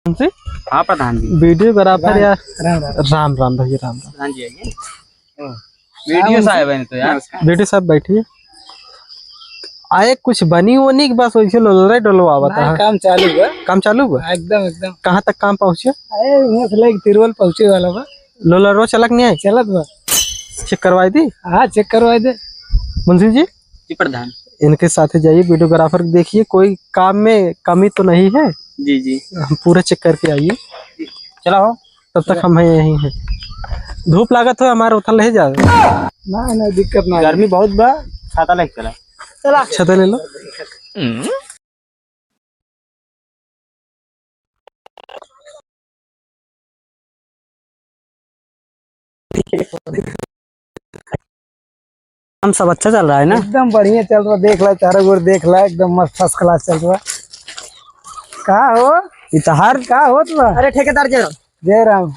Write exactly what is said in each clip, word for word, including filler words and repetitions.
कौन सी? हाँ प्रधान जी। वीडियोग्राफर राम, यार। राम, राम। राम, राम भैया, राम, राम। प्रधान जी आइए। वीडियो साहब है तो यार। नमस्कार। वीडियो साहब बैठिए। आए कुछ बनी वनी के बस वैसे लोलरे डोलवावत नहीं, है। काम चालू बा। काम चालू बा? हाँ, एकदम, एकदम। कहाँ तक काम पहुँचे? अरे, यहाँ से लेके तिरुवल पहुँचे वाला बा। लोलरो चलक नहीं आए? चलत बा। चेक करवाई दी? हाँ, चेक करवाई दे। मुंशी जी? जी प्रधान। इनके साथ जाइए, वीडियोग्राफर देखिए, कोई काम में कमी तो नहीं है? जी, जी। हम पूरा चेक करके आइए। जी। चला हो। तब तक हम हैं, यहीं हैं। धूप लागत हो, हमारे उथल ले जाओ। ना, ना, दिक्कत ना। गर्मी बहुत बा, छाता लेके चला। चला। छाता ले लो। काम सब अच्छा चल रहा है ना? एकदम बढ़िया चल रहा, देख ला, चारों ओर देख ला, एकदम मस्त, first class चल रहा। का हो? इतहार? का होत बा? अरे ठेकेदार जय राम। जय राम।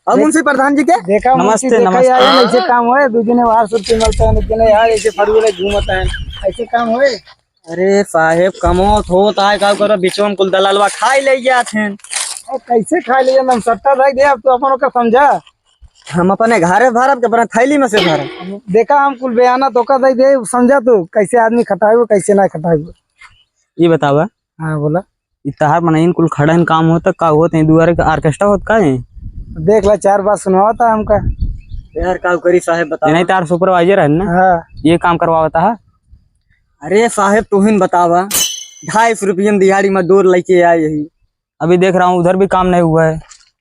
और दे-, मुंशी प्रधान जी के? देखा मुंशी, नमस्ते, देखा यार, नमस्ते। ऐसे काम होए, दू जने बाहर छुट्टी मिलता है, एक जने यार ऐसे फड़ुए घूमता है, ऐसे काम होए? अरे साहेब, कमो तो होत आए, का करो, बीचवा में कुल दलालवा खाई ले जात हैं। अरे कैसे खाई ले जात? हम सट्टा धई दे, अब तो अपन ओकर समझा। हम अपने घरे भरब के अपने थैली में से भरब। देखा हम कुल बयाना तो का दई दे, समझा तू, कैसे आदमी खटाइबो, कैसे ना खटाइबो। ये बतावा। हाँ, बोला। ई तहार मनइन कुल खड़न काम होत, का होत है? दुआरे का ऑर्केस्ट्रा होत का है? देख ला, चार बात सुनावत है हमका। यार, का करी साहेब, बतावा। ये नहीं, तार सुपरवाइजर है ना? हाँ। ये काम करवावत है। अरे साहेब, तुहिन बतावा, ढाई सौ रुपये में दिहाड़ी मजदूर लेके आए यही। अभी देख रहा हूँ, उधर भी काम नहीं हुआ है।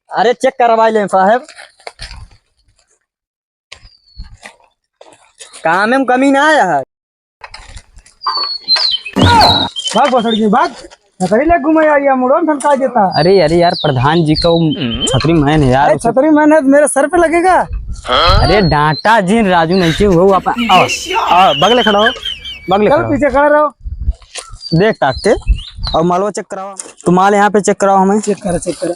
अरे, चेक करवा ले साहेब, काम में कमी ना आया है। भाग बसड़ की, भाग। छतरी ले घूमे यार, ये मुड़वा में ठनका देता। अरे, अरे यार, प्रधान जी का वो छतरी मैन है यार, अरे, उसे छतरी मैन है तो मेरे सर पे लगेगा। अरे, डांटा जिन राजू, नहीं के वो अपन, आओ, आओ, बगले खड़ा हो, बगले चल, खड़ा हो। पीछे खड़ा रहो। देख ताक के, और मालवा चेक कराओ। तो माल यहाँ पे चेक कराओ हमें। चेक करा, चेक करा।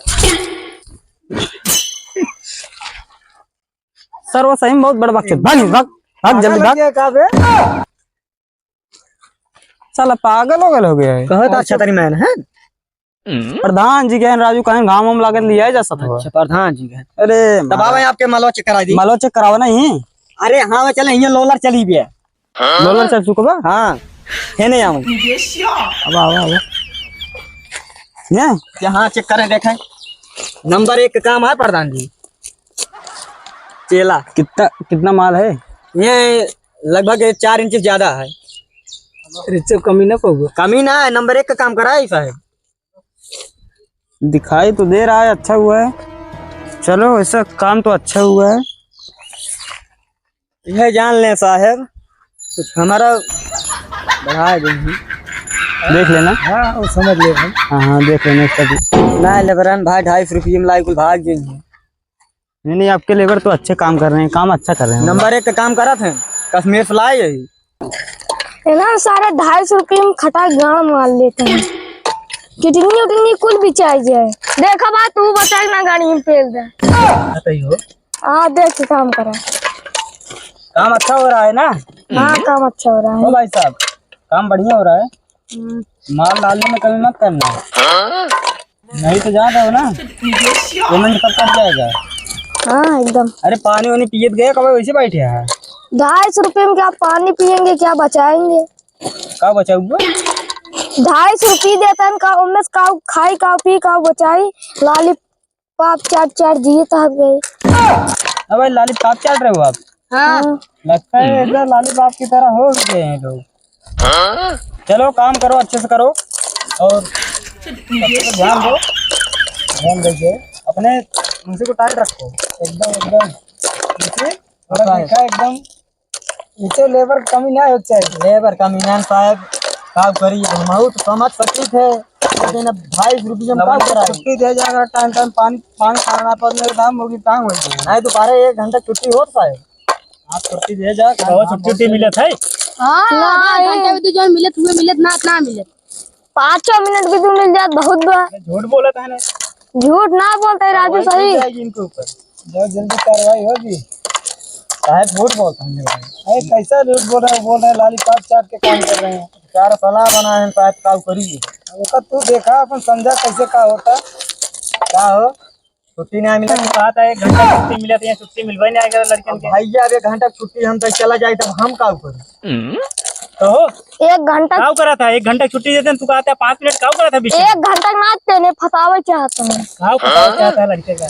सर, वो सही में बहुत बड़ बकचोद। भाग, भाग, भाग, जल्दी भाग। लग गया का बे? साला पागल हो गया हो गया है। कहो तो अच्छा छतरी मैन है। प्रधान जी कहें, राजू कहें, घाम वाम लागत लिया जा सकत हो। अच्छा, प्रधान जी कहें। अरे, तब आवे आपके मालवा चेक करा दी। मालवा चेक करावा नहीं। अरे हाँ, चले, ये लोलर चली भी है। लोलर चल चुका बा? हाँ, है नहीं आवे। अब आवा, आवा। ये? ये हाँ, चेक करें, देखें। नंबर एक का काम है प्रधान जी। चेला। कितना, कितना माल है? ये लगभग चार इंच ज्यादा है। अरे, इससे कमी ना पाऊंगा। कमी ना है, नंबर एक का काम करा है साहब। दिखाई तो दे रहा है, अच्छा हुआ है। चलो, ऐसा काम तो अच्छा हुआ है। यह जान लें साहब, कुछ हमारा बढ़ा देंगे। देख लेना। हाँ, वो समझ ले भाई। हाँ, हाँ, देख लेना इसका भी। ना, लेबरन भाई ढाई सौ रुपये में लाई कुल भाग जाएंगे। नहीं, नहीं, आपके लेबर तो अच्छे काम कर रहे हैं, काम अच्छा कर रहे हैं। नंबर एक का काम करत हैं, कश्मीर से लाए यही। है ना, सारे ढाई सौ रुपये में खटा गाड़ मार लेते हैं। किडनी उडनी कुल बिचाई जाए। देखा बात, तू बचाई ना गाड़ी में पेल दे। बताइए। हाँ, देख के काम करा। काम अच्छा हो रहा है ना? हाँ, काम अच्छा हो रहा है। ओ भाई साहब, काम बढ़िया हो रहा है। हम्म। माल डालने में कमी मत करना। नहीं तो जान रहे हो ना, पेमेंट सब कट जाएगा। हाँ, एकदम। अरे, पानी वानी पियत गए, कब वैसे बैठे हैं? ढाई सौ रुपये में क्या पानी पियेंगे, क्या बचाएंगे? का बचाऊंगा? ढाई सौ रुपये देते हैं, का उनमें से का खाई, का पी, का बचाई, लाली पाप चाट चाट जिए तो हट गए। अब भाई लॉलीपॉप चाट रहे हो आप? हाँ। लगता है इधर लॉलीपॉप की तरह हो गए हैं लोग। चलो काम करो, अच्छे से करो और अच्छे से ध्यान दो, ध्यान दीजिए। अपने मुंशी को टाइट रखो एकदम, एकदम। मुंशी, थोड़ा देखा एकदम। इसे लेबर कमी ना हो चाहिए। लेबर कमी ना साहब, का करी, हमहू तो समझ सकित है, लेकिन अब ढाई सौ रुपये में का कराई? छुट्टी दे जाएगा, टाइम टाइम पानी, पानी खाना पर मेरे दाम होगी, टांग होगी। नहीं, दोपहर एक घंटा छुट्टी होत साहब। आप छुट्टी दे जा, बहुत छुट्टी छुट्टी मिलत है। हाँ, ना, आधा घंटा में तो जो मिलत हुए मिलत, ना, ना मिलत। पाँचों मिनट भी तू मिल जात, बहुत बा। अरे, झूठ बोलत है ना। झूठ ना बोलते राजू, कार्रवाई की सही। जाएगी इनके ऊपर। बहुत जल्दी कार्रवाई होगी। साहब झूठ बोलते हैं। अरे, कैसा झूठ बोल रहे हैं? बोल रहे हैं लॉलीपॉप चाट के काम कर रहे हैं। चार सलाह बनाए हैं, साहब का करिए। अब ओकर तू देखा, अपन समझा कैसे का होता। का हो? छुट्टी ना मिला तो कहा था, एक घंटा छुट्टी मिला था, यहाँ छुट्टी मिलवा नहीं आएगा लड़कन के। भैया, अब एक घंटा छुट्टी हम तक चला जाए, तब हम का करी? तो हो, एक घंटा का करा था, एक घंटा छुट्टी देते हैं, तू कहा था पाँच मिनट का करा था बीच में? एक घंटा ना तेने फंसावे चाहत हैं। का फंसावे चाहत है लड़के का?